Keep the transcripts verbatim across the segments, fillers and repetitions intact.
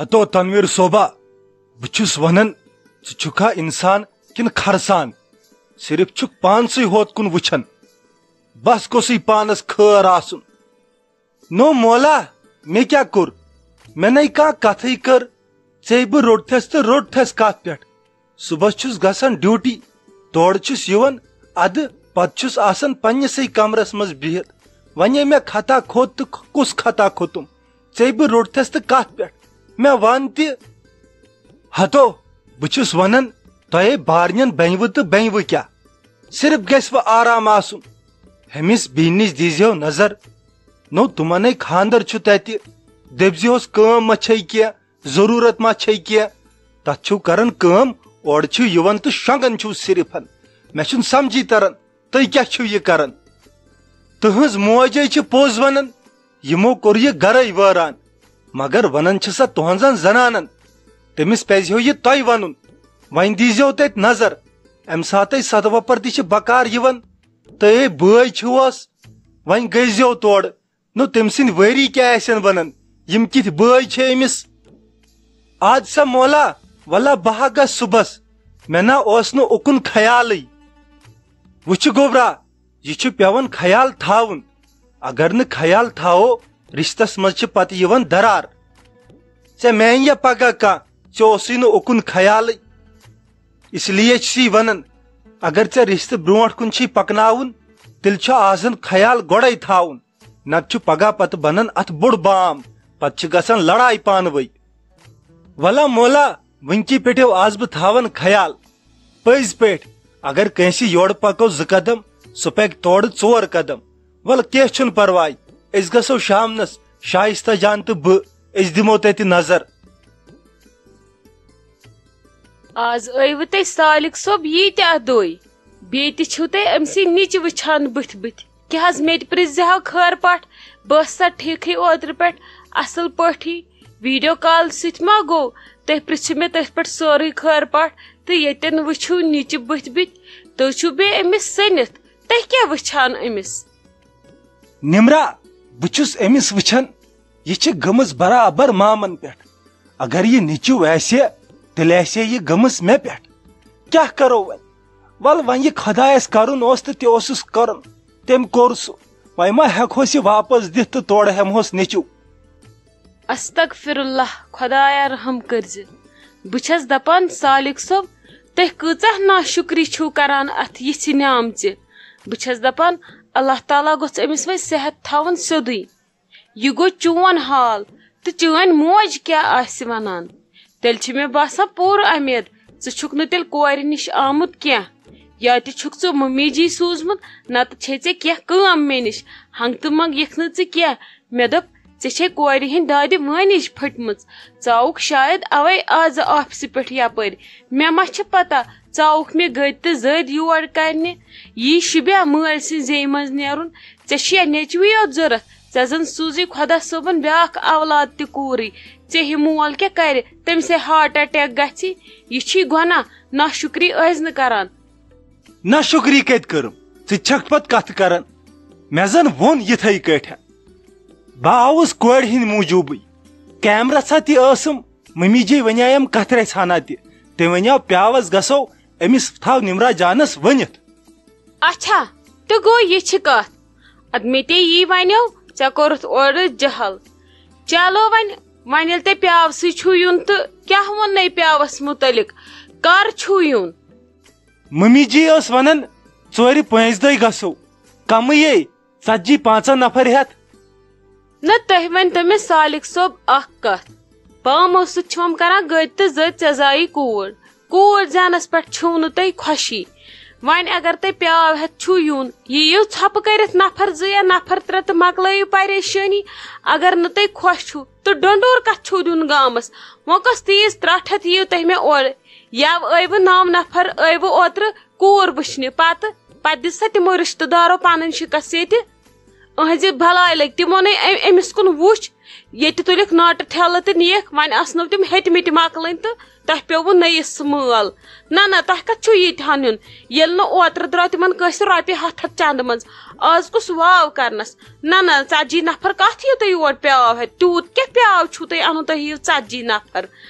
ہتو تنویر صٲبا، بہٕ چھُس ونان، ژٕ چھُکھا انسان کِنہٕ خرسان؟ صرف چھُکھ پانسٕے ہوت کُن وٕچھان۔ بس گوٚژھُے پانس خٲر آسُن۔ نو مولا، مےٚ کیٛاہ کوٚر؟ مےٚ نے کانٛہہ کتھٕے کٔر۔ ژے بہٕ روٚٹتھس تہٕ روٚٹتھس کتھ پٮ۪ٹھ۔ صبحس چھُس گژھان ڈیوٹی، تورٕ چھُس یِوان ادٕ، پتہٕ چھُس آسان پننِسٕے کمرس منٛز بِہِتھ۔ وۄنۍ مےٚ خطا کھوٚت تہٕ کُس خطا کھوٚتُم؟ ژے بہٕ روٚٹتھس تہٕ کتھ پٮ۪ٹھ؟ مےٚ ون تہِ۔ ہتو، بہٕ چھُس ونان، تۄہے بارنٮ۪ن بنوٕ تہٕ بنوٕ کیٛاہ؟ صرف گژھِ وۄنۍ آرام آسُن۔ ہُمِس بیٚنہِ نِش دیٖزیو نظر۔ نو، تِمنے خاندر چھُ تتہِ۔ دٔپزِہوس، کٲم ما چھے کینٛہہ، ضروٗرت ما چھے کینٛہہ؟ تتھ چھِو کران کٲم، اورٕ چھِو یِوان تہٕ شۄنٛگان چھِو صرف۔ مےٚ چھُنہٕ سمجھی تران، تُہۍ کیٛاہ چھِو یہِ کران؟ تُہنٛز موجے چھِ پوٚز ونان، یِمو کوٚر یہِ گرے وٲران۔ مگر ونان چھِ سۄ تُہنٛزن زنانن، تٔمِس پزِہیو یہِ تۄہہِ ونُن۔ وۄنۍ دیٖزیو تتہِ نظر، امہِ ساتہٕ سدوپر تہِ چھِ بکار یِوان، تہٕ ہے بٲے چھِوس، وۄنۍ گٔژھۍزیو تورٕ۔ نو، تٔمۍ سٕنٛدۍ ؤری کیٛاہ آسن ونان، یِم کِتھۍ بٲے چھِ أمِس؟ آد سا مولا، ولہ بہٕ ہا گژھٕ صُبحس، مےٚ نا اوس نہٕ اُکُن خیالٕے۔ وٕچھِ گوٚبرا، یہِ چھُ پٮ۪وان خیال تھاوُن۔ اگر نہٕ خیال تھاوو، رشتس منٛز چھِ پتہٕ یِوان درار۔ ژےٚ میانہِ یا پگاہ کانٛہہ، ژےٚ اوسُے نہٕ اُکُن خیالٕے۔ اس لیے چھُسی ونان، اگر ژےٚ رشتہٕ برونٛٹھ کُن چھُے پکناوُن، تیٚلہِ چھُ آسان خیال گۄڈے تھاوُن، نتہٕ چھُ پگاہ پتہٕ بنان اتھ بوٚڑ بام، پتہٕ چھِ گژھان لڑاے پانہٕ ؤنۍ۔ ولہ مولا، وٕنکی پٮ۪ٹھیو آس بہٕ تھاوان خیال۔ پٔزۍ پٲٹھۍ، اگر کٲنٛسہِ یورٕ پکو زٕ قدم، سُہ پکہِ تورٕ ژور قدم۔ ولہٕ، کینٛہہ چھُنہٕ پرواے، أسۍ گژھو شامنس، شائستہ جان تہٕ بہٕ، أسۍ دِمو تتہِ نظر۔ آز ٲیوٕ تُہۍ سالک صٲب ییٖتیٛاہ دۄہۍ، بیٚیہِ تہِ چھِو تُہۍ أمۍ سٕے نِچہِ وٕچھان بٕتھِ بٕتھِ۔ کیٛاہ حظ، مےٚ تہِ پرٛژھزِ ہاو خٲر پاٹھ؟ بہٕ ٲسٕس سا ٹھیٖکھٕے اوترٕ پٮ۪ٹھ اَصٕل پٲٹھی۔ ویٖڈیو کال سۭتۍ ما گوٚو؟ تُہۍ پرٛژھِو مےٚ تٔتھۍ پٮ۪ٹھ سورُے خٲر پاٹھ، تہٕ ییٚتٮ۪ن وٕچھِو نِچہِ بٕتھِ بٕتھِ، تُہۍ چھِو بیٚیہِ أمِس سٔنِتھ۔ تُہۍ کیٛاہ وٕچھان أمِس؟ نمرا، بہٕ چھُس أمِس وٕچھان، یہِ چھِ گٔمٕژ برابر مامن پٮ۪ٹھ۔ اگر یہِ نیٚچو آسہِ ہے، تیٚلہِ آسہِ ہے یہِ گٔمٕژ مےٚ پٮ۪ٹھ۔ کیٛاہ کرو وۄنۍ؟ ول، وۄنۍ یہِ خۄدایس کرُن اوس تہٕ تہِ اوسُس کرُن، تٔمۍ کوٚر سُہ۔ وۄنۍ ما ہٮ۪کہوس یہِ واپس دِتھ تہٕ تورٕ ہٮ۪مہوس نیٚچو؟ استغفر اللہ، خۄدایا رحم کٔرزِ۔ بہٕ چھَس دپان سالک صٲب، تُہۍ کۭژاہ ناشُکری چھِو کران اتھ یِژھِ نعمژِ۔ بہٕ چھَس دپان، اللہ تعالیٰ گوٚژھ أمِس وۄنۍ صحت تھاوُن سیوٚدُے۔ یہِ گوٚو چون حال، تہٕ چٲنۍ موج کیٛاہ آسہِ ونان؟ تیٚلہِ چھِ مےٚ باسان پوٗرٕ امید، ژٕ چھُکھ نہٕ تیٚلہِ کورِ نِش آمُت کینٛہہ، یا تہِ چھُکھ ژٕ ممی جی سوٗزمُت، نتہٕ چھے ژےٚ کینٛہہ کٲم مےٚ نِش۔ ہنٛگتہٕ منٛگ یِکھ نہٕ ژٕ کینٛہہ۔ مےٚ دوٚپ، ژےٚ چھے کورِ ہٕنٛدۍ دادِ وٲنِج پھٔٹمٕژ، ژٕ آوُکھ شاید اوے آزٕ آفسہٕ پٮ۪ٹھ یپٲرۍ۔ مےٚ ما چھِ پتہ، ژٕ آوُکھ مےٚ گٔدۍ تہٕ زٔدۍ یور کرنہِ۔ یی شوٗبیا مٲلۍ سٕنٛزِ زیٚیہِ منٛز نیرُن؟ ژےٚ چھُیا نیٚچوٕے یوت ضوٚرتھ؟ ژےٚ زن سوٗزُے خۄدا صٲبن بیٛاکھ اولاد تہِ کوٗرٕے۔ ژےٚ ہیوٗ مول کیٛاہ کرِ؟ تٔمِس ہے ہارٹ اٹیک گژھِ۔ یہِ چھُے گۄناہ، ناشُکری ٲسۍ نہٕ کران۔ ناشُکری کتہِ کٔرٕم؟ ژٕ چھکھ پتہٕ کتھٕ کران؟ مےٚ زن ووٚن یِتھے کٲٹھۍ۔ بہٕ آوُس کورِ ہٕنٛدِ موٗجوٗبٕے۔ کیمرہ ژھا تہِ ٲسٕم، ممی جی ونیایم کتھ رژھِ ہنا تہِ۔ تٔمۍ ونیاو، پیاوس گژھو، أمِس تھاو نمرا جانس ؤنِتھ۔ اچھا، تہٕ گوٚو یہِ چھِ کتھ۔ ادٕ مےٚ تے یی ونیو، ژےٚ کوٚرُتھ اورٕ جہل۔ چلو وۄنۍ، وۄنۍ ییٚلہِ تۄہہِ پیاوسٕے چھُو یُن تہٕ کیٛاہ ووٚن نَے پیاوس مُتعلق؟ کر چھُو یُن؟ ممی جی ٲس ونان، ژورِ پانٛژِ دۄہہِ گژھو، کمٕے یے، ژتجی پانٛژن نفر ہٮ۪تھ۔ نہ، تُہۍ ؤنۍ تو مےٚ سالک صٲب اکھ کتھ، بہٕ یِمو سۭتۍ چھِوم کران گٔدۍ تہٕ زٔدۍ، ژےٚ زایہِ کوٗر، کوٗر زینس پٮ۪ٹھ چھِو نہٕ تُہۍ خۄشی۔ وۄنۍ اگر تُہۍ پیاو ہٮ۪تھ چھُو یُن، یہِ یِیِو ژھۄپہٕ کٔرِتھ نفر زٕ یا نفر ترٛےٚ تہٕ مۄکلٲیِو پریشٲنی۔ اگر نہٕ تُہۍ خۄش چھِو تہٕ ڈۄنڈور کتھ چھُو دیُن گامس؟ وۄنۍ کۄس تیٖژ ترٛٹھ ہٮ۪تھ یِیِو تُہۍ مےٚ اورٕ؟ یَوٕ ٲیوٕ نَو نفر، ٲیوٕ اوترٕ کوٗر وٕچھنہِ، پتہٕ، پتہٕ دِژ سا تِمو رشتہٕ دارو پنٕنۍ شِکس ییٚتہِ۔ أہنٛزِ بلاے لٔگۍ، تِمو نے أمۍ، أمِس کُن وُچھ، ییٚتہِ تُلِکھ ناٹہٕ ٹھیلہٕ تہٕ نِیَکھ، وۄنۍ آسنو تِم ہیٚتۍ مٕتۍ مۄکلٕنۍ تہٕ تۄہہِ پیوٚوُ نٔیِس مٲل۔ نہ، نہ، تۄہہِ کتھ چھُو ییٖتۍ ہن نیُن؟ ییٚلہِ نہٕ اوترٕ درٛاو تِمن کٲنٛسہِ رۄپیہِ ہتھ ہتھ چندٕ منٛز، آز کُس واو کرنس؟ نہ، نہ، ژتجی نفر کتھ یِیِو تُہۍ یور پیاو ہٮ۪تھ؟ تیوٗت کیٛاہ پیاو چھُو تُہۍ انُن؟ تُہۍ یِیِو ژتجی نفر۔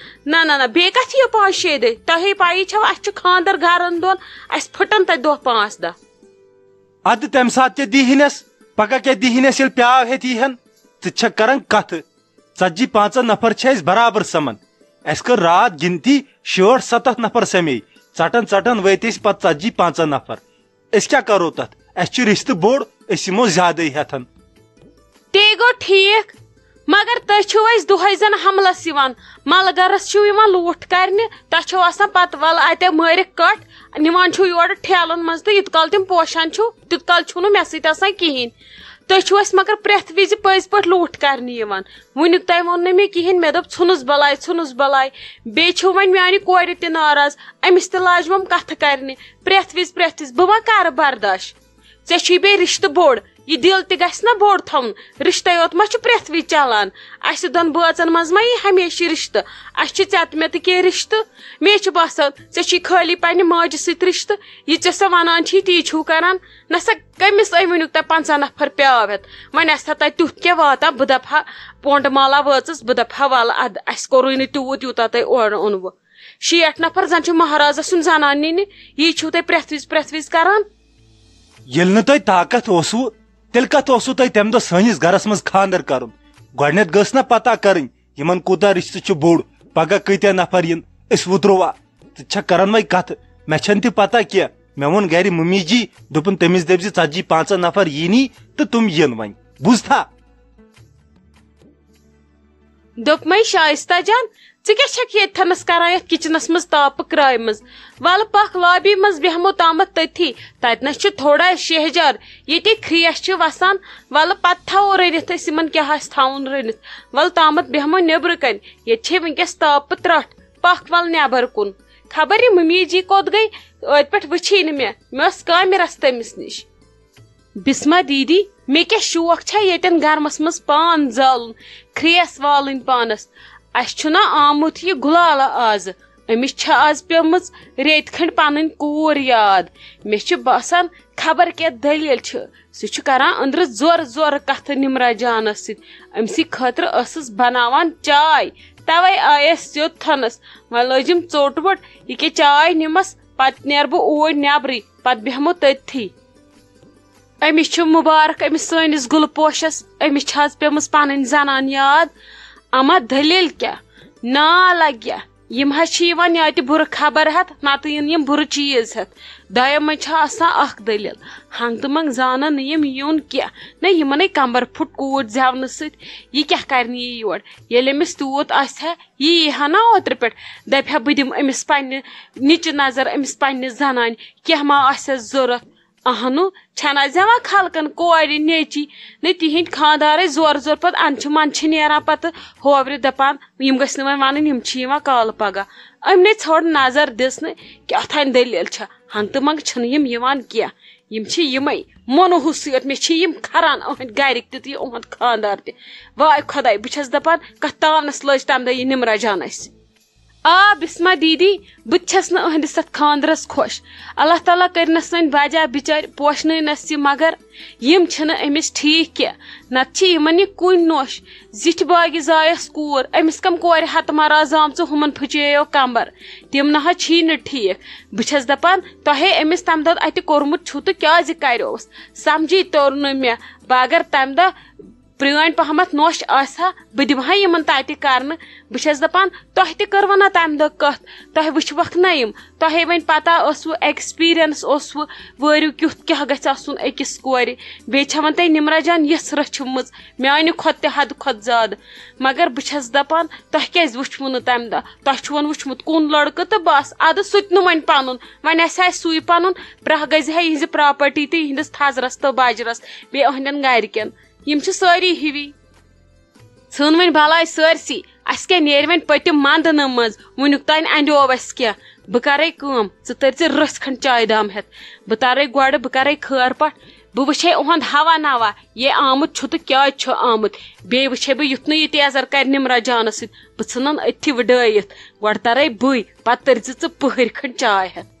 نہ، نہ، نہ، بیٚیہِ کتھ یِیِو پانٛژھ شیٚیہِ دۄہہِ؟ تۄہے پَیی چھو، اَسہِ چھُ خانٛدر گرن دۄن، اَسہِ پھٕٹن تَتہِ دۄہ پانٛژھ دَہ۔ ادٕ تمہِ ساتہٕ کیٛاہ دیٖہِنس؟ پگاہ کیٛاہ دیٖہِنس، ییٚلہِ پیاو ہٮ۪تھ یی ہن؟ ژٕ تہِ چھکھ کران کتھٕ۔ ژتجی پانٛژن نفر چھِ اَسہِ برابر سمان۔ اَسہِ کٔر راتھ گِنتی، شیٹھ ستتھ نفر سمے۔ ژٹان ژٹان وٲتۍ أسۍ پتہٕ ژتجی پانٛژن نفر۔ أسۍ کیٛاہ کرو تتھ؟ اَسہِ چھُ رشتہٕ بوٚڑ، أسۍ یِمو زیادَے ہٮ۪تھ۔ تے گوٚو ٹھیٖک، مگر تُہۍ چھِو اَسہِ دۄہَے زَن حملَس یِوان، مَلہٕ گَرَس چھِو یِوان لوٗٹھ کَرنہِ، تۄہہِ چھو آسان پَتہٕ وَلہٕ اَتہِ مٲرِکھ کَٹھ، نِوان چھِو یورٕ ٹھیلَن منٛز تہٕ یُت کال تِم پوشان چھِو، تیُت کال چھُو نہٕ مےٚ سۭتۍ آسان کِہیٖنۍ۔ تُہۍ چھِو اَسہِ مگر پرٛٮ۪تھ وِزِ پٔزۍ پٲٹھۍ لوٗٹھ کَرنہِ یِوان۔ وٕنیُک تام ووٚن نہٕ مےٚ کِہیٖنۍ، مےٚ دوٚپ، "ژھٕنُس بَلاے، ژھٕنُس بَلاے۔" بیٚیہِ چھِو وۄنۍ میٛانہِ کورِ تہِ ناراض، أمِس تہِ لاجہِ وۄنۍ کَتھٕ کَرنہِ، پرٛٮ۪تھ وِزِ، پرٛٮ۪تھ وِزِ۔ بہٕ ما کَرٕ برداش؟ ژےٚ چھُے بیٚیہِ رِشتہٕ بوٚڑ، یہِ دِل تہِ گژھِ نا بوٚڑ تھاوُن۔ رِشتے یوت ما چھُ پرٛٮ۪تھ وِزِ چلان؟ اَسہِ دۄن بٲژن منٛز ما یی ہمیشہِ رِشتہٕ؟ اَسہِ چھِ ژےٚ تہٕ مےٚ تہِ کینٛہہ رِشتہٕ۔ مےٚ چھُ باسان، ژےٚ چھُے خٲلی پننہِ ماجہِ سۭتۍ رِشتہٕ۔ یہِ ژےٚ سۄ ونان چھِ، تی چھُو کران۔ نہ سا، کٔمِس أمۍ ؤنیُک تۄہہِ پنٛژاہ نفر پیاو ہٮ۪تھ؟ وۄنۍ آسہِ ہا تۄہہِ تیُتھ کینٛہہ واتان، بہٕ دپہٕ ہا، پونڈٕ مالا وٲژٕس، بہٕ دپہٕ ہا، وَلہٕ اَدٕ، اَسہِ کوٚرُے نہٕ تیوٗت، یوٗتاہ تۄہہِ اورٕ اوٚنوُ۔ شیٹھ نفر زن چھِ مہرازس سُنٛد زنان نِنہِ، یی چھِو تُہۍ پرٛٮ۪تھ وِزِ، پرٛٮ۪تھ وِزِ کران۔ ییٚلہِ نہٕ تۄہہِ طاقت اوسوٕ، تیٚلہِ کتھ اوسوٕ تۄہہِ تمہِ دۄہ سٲنِس گرس منٛز خانٛدر کرُن؟ گۄڈٕنٮ۪تھ گٔژھ نا پتہ کرٕنۍ، یِمن کوٗتاہ رِشتہٕ چھُ بوٚڑ، پگاہ کۭتیاہ نفر یِن، أسۍ وُترووا۔ ژٕ چھکھ کران وۄنۍ کتھٕ، مےٚ چھنہٕ تہِ پتہ کینٛہہ۔ مےٚ ووٚن گرِ ممی جی، دوٚپُن، "تٔمِس دٔپۍ زِ ژتجی پانٛژن نفر یی نی تہٕ تِم یِن وۄنۍ، بوٗزتھا؟" دوٚپمَے، "شائستہ جان، ژٕ کیٛاہ چھَکھ ییٚتہِ تھَنَس کَران یَتھ کِچنَس منٛز تاپہٕ کرٛایہِ منٛز؟ وَلہٕ پَکھ لابی منٛز بیٚہمو تامَتھ تٔتھی، تَتہِ نَس چھِ تھوڑا شہجار، ییٚتے خرٛیش چھِ وَسان، وَلہٕ پَتہٕ تھاوو رٔنِتھ أسۍ یِمَن کیٛاہ آسہِ تھاوُن رٔنِتھ، وَلہٕ تامَتھ بیٚہمو نیٚبرٕ کَنہِ، ییٚتہِ چھے وٕنۍکٮ۪س تاپہٕ ترٛٹھ، پَکھ وَلہٕ نٮ۪بَر کُن۔" خبر یہِ ممی جی کوٚت گٔے، ٲدۍ پٮ۪ٹھ وٕچھے نہٕ مےٚ، مےٚ ٲس کامہِ رَژھ تٔمِس نِش۔ بسمہ دیدی، مےٚ کیٛاہ شوق چھا ییٚتٮ۪ن گرمس منٛز پان زالُن، کھرٛیس والٕنۍ پانس؟ اسہِ چھُنہ آمُت یہِ گُلالہ آزٕ، أمِس چھےٚ آز پیٚمٕژ ریٚتۍ کھنٛڈ پنٕنۍ کوٗر یاد۔ مےٚ چھِ باسان خبر کیٛاہ دٔلیٖل چھِ۔ سُہ چھُ کران أنٛدرٕ زورٕ زورٕ کتھٕ نمرہ جانس سۭتۍ۔ أمۍ سٕے خٲطرٕ ٲسٕس بناوان چاے، توے آیس سیوٚد تھنس۔ وۄنۍ لٲجِم ژوٚٹ ووٚٹ، یہِ کیٛاہ چاے نِمس، پتہٕ نیرٕ بہٕ اوٗرۍ نٮ۪برٕے، پتہٕ بیٚہمو تٔتھی۔ أمِس چھُ مُبارک، أمِس سٲنِس گُلہٕ پوشس، أمِس چھِ آز پیٚمٕژ پنٕنۍ زنان یاد۔ اما دٔلیٖل کیٛاہ؟ نا لگیا، یِم حظ چھِ یِوان یا تہِ بُرٕ خبر ہٮ۪تھ، نتہٕ یِن یِم بُرٕ چیٖز ہٮ۪تھ۔ دۄیو منٛز چھِ آسان اکھ دٔلیٖل۔ ہنٛگ تہٕ منٛگ زانن نہٕ یِم یُن کینٛہہ۔ نہ، یِمنے کمبر پھُٹ کوٗر زٮ۪ونہٕ سۭتۍ۔ یہِ کیٛاہ کرنہِ یی یور؟ ییٚلہِ أمِس تیوٗت آسہِ ہا، یہِ یی ہا نا اوترٕ پٮ۪ٹھ، دپہِ ہا، "بہٕ دِمہٕ أمِس پننہِ نِچہِ نظر، أمِس پننہِ زنانہِ، کینٛہہ ما آسٮ۪س ضروٗرت؟" اہنُو، چھَنہٕ اَسہِ زٮ۪وان خلقن کورِ نیٚچی، نہ تِہِنٛدۍ خانٛدارے زورٕ زورٕ پتہٕ اَنٛدٕ چھِ منٛدٕ چھِ نیران پتہٕ ہوورِ دپان، یِم گٔژھۍ نہٕ وۄنۍ وَنٕنۍ، یِم چھِ یِوان کالہٕ پگاہ۔ أمۍ نے ژھٲر نظر دِژ نہٕ، کیٛاہ تھانۍ دٔلیٖل چھےٚ، ہنٛگتہٕ منٛگہٕ چھِنہٕ یِم یِوان کینٛہہ۔ یِم چھِ یِمے، مونوہوٗ سۭتۍ، مےٚ چھِ یِم کھران، أہنٛدۍ گرِکۍ تہِ تہٕ یہِ أہُنٛد خانٛدار تہِ۔ واے خۄداے، بہٕ چھَس دپان، کتھ تاونس لٔج تَمہِ دۄہ یہِ نِمرا جان اَسہِ۔ آ بسمہ دیدی، بہٕ تہِ چھَس نہٕ أہنٛدِس اَتھ خانٛدرَس خۄش۔ اللہ تعالیٰ کٔرِنَس وۄنۍ بجا بِچارِ، پوشنٲینَس یہِ، مگر یِم چھِنہٕ أمِس ٹھیٖک کینٛہہ۔ نَتہٕ چھِ یِمَن یہِ کُنہِ نوش۔ زِٹھِ باگہِ زایَس کوٗر، أمِس کَم کورِ ہَتہٕ مَرازٕ آمژٕ، ہُمَن پھٕچییو کمبر۔ تِم نہ حظ چھی نہٕ ٹھیٖک۔ بہٕ چھَس دَپان، تۄہے أمِس تَمہِ دۄد اَتہِ کوٚرمُت چھُو تہٕ کیٛازِ کَریوس؟ سَمجھی توٚر نہٕ مےٚ۔ بہٕ اگر تَمہِ دۄہ پرٛٲنۍ پہمتھ نوش آسہِ ہا، بہٕ دِمہٕ ہا یِمن تتہِ کرنہٕ۔ بہٕ چھَس دپان، تۄہہِ تہِ کٔروٕ نا تمہِ دۄہ کتھ؟ تۄہہِ وٕچھوکھ نا یِم؟ تۄہے وۄنۍ پتہ ٲسوٕ، ایکسپیرینس اوسوٕ، وٲرِو کیُتھ کیٛاہ گژھِ آسُن أکِس کورِ۔ بیٚیہِ چھےٚ وۄنۍ تۄہہِ نمرہ جان یِژھ رٔچھمٕژ، میانہِ کھۄتہٕ تہِ حدٕ کھۄتہٕ زیادٕ۔ مگر بہٕ چھَس دپان، تۄہہِ کیٛازِ وٕچھوٕ نہٕ تمہِ دۄہ؟ تۄہہِ چھُ وۄنۍ وٕچھمُت کُن لڑکہٕ تہٕ بس، ادٕ سُہ تہِ نہٕ وۄنۍ پنُن۔ وۄنۍ آسہِ ہا سُے پنُن، پرٛاہ گژھِ ہا یِہنٛزِ پراپرٹی تہٕ یِہنٛدِس تھزرس تہٕ باجرس، بیٚیہِ أہنٛدٮ۪ن گرِکٮ۪ن۔ یِم چھِ سٲری ہِوی۔ ژھٕن وۄنۍ بلاے سٲرسٕے، اَسہِ کیٛاہ نیرِ وۄنۍ پٔتِم منٛدنہٕ منٛز؟ وٕنیُک تام اَنٛدیو اَسہِ کینٛہہ۔ بہٕ کَرَے کٲم، ژٕ تٔرۍ زِ رٕژھ کھنٛڈ چایہِ دام ہٮ۪تھ۔ بہٕ تَرَے گۄڈٕ، بہٕ کَرَے خٲر پَٹھ، بہٕ وٕچھے اُہُنٛد ہوا نوا، یے آمُت چھُ تہٕ کیٛازِ چھُ آمُت۔ بیٚیہِ وٕچھے بہٕ یُتھ نہٕ یہِ تیزر کَرِ نِمرا جانَس سۭتۍ، بہٕ ژھٕنَن أتھی وٕڈٲیِتھ۔ گۄڈٕ تَرَے بٕے، پَتہٕ تٔرۍ زِ ژٕ پٕہٕرۍ کھنٛڈ چاے ہٮ۪تھ۔